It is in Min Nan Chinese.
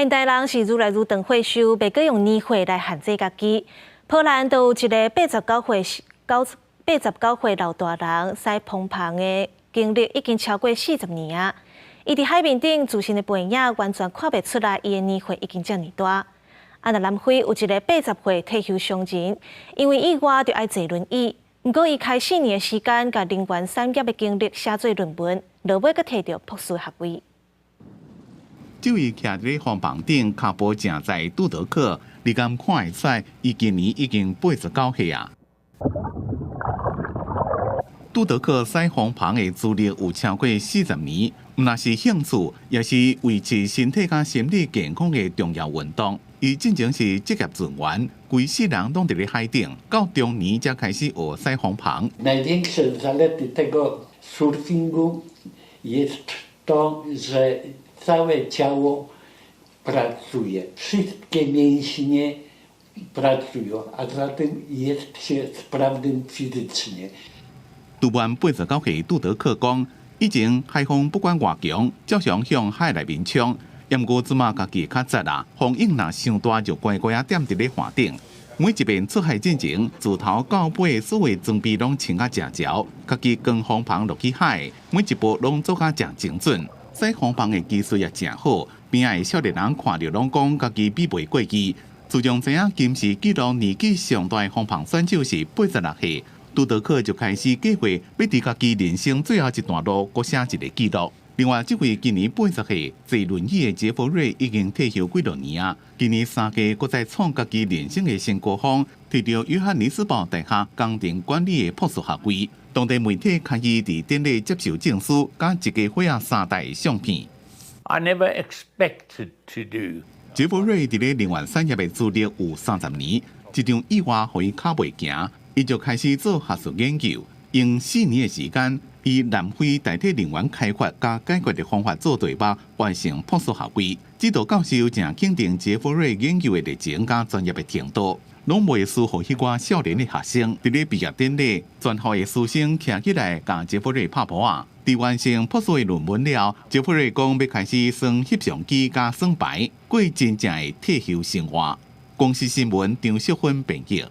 現代人是愈來愈長歲壽，袂閣用年歲來限制家己。波蘭就有一个89歲老大人，駛風帆的經歷已經超過40年啊！伊佇海面頂自信的背影，完全看袂出來伊的年歲已經遮爾大。啊，若南非有一个80歲退休商人，因為意外著愛坐輪椅，毋過伊開4年的時間，共能源產業的經歷寫做論文，落尾閣提著博士學位。這位徛佇咧風帆頂，跤步誠在杜德克，你敢看會出來，伊今年已經89歲啊。杜德克駛風帆的資歷有超過40年，毋但是興趣，也是維持身體佮心理健康的重要運動。伊進前是職業船員，規世人攏佇咧海頂，到中年才開始學駛風帆。 Największe zalety tego surfingu jest to, że całe ciało pracuje. Wszystkie mięśnie pracują, a zatem jest się sprawnym fizycznie. 拄滿89歲，杜德克講，以前海風不管偌強，照常向海內面衝。毋過這馬家己較節啊，風湧若傷大就乖乖仔踮佇咧岸頂。每一遍出海進前，自頭到尾所有裝備攏穿甲誠姣，家己扛風帆落去海，每一步攏做甲誠精準。駛風帆的技術也誠好，邊仔的少年人看著攏講家己比袂過伊。自從知影金氏紀錄年紀上大的風帆選手是86歲，杜德克就開始計劃欲佇家己人生最後一段路，閣寫一個紀錄。另外，這位今年80歲坐輪椅的傑弗瑞已經退休幾落年啊，今年3月閣再創家己人生的新高峰，提著約翰尼斯堡大學工程管理的博士學位。當地媒體刊伊佇典禮接受證書，佮一家伙仔三代的相片。 I never expected to do. 傑弗瑞佇咧能源產業的資歷有30年，一場意外予伊跤袂行，伊就開始做學術研究，用4年的時間，以南非代替能源開發佮解決的方法做題目，完成博士學位。指導教授誠肯定傑弗瑞研究的熱情佮專業的程度，攏袂輸予彼寡少年的學生。佇咧畢業典禮，全校的師生徛起來共傑弗瑞拍噗仔。佇完成博士的論文了，傑弗瑞講欲開始耍翕相機佮耍牌，過真正的退休生活。公視新聞張淑芬編譯。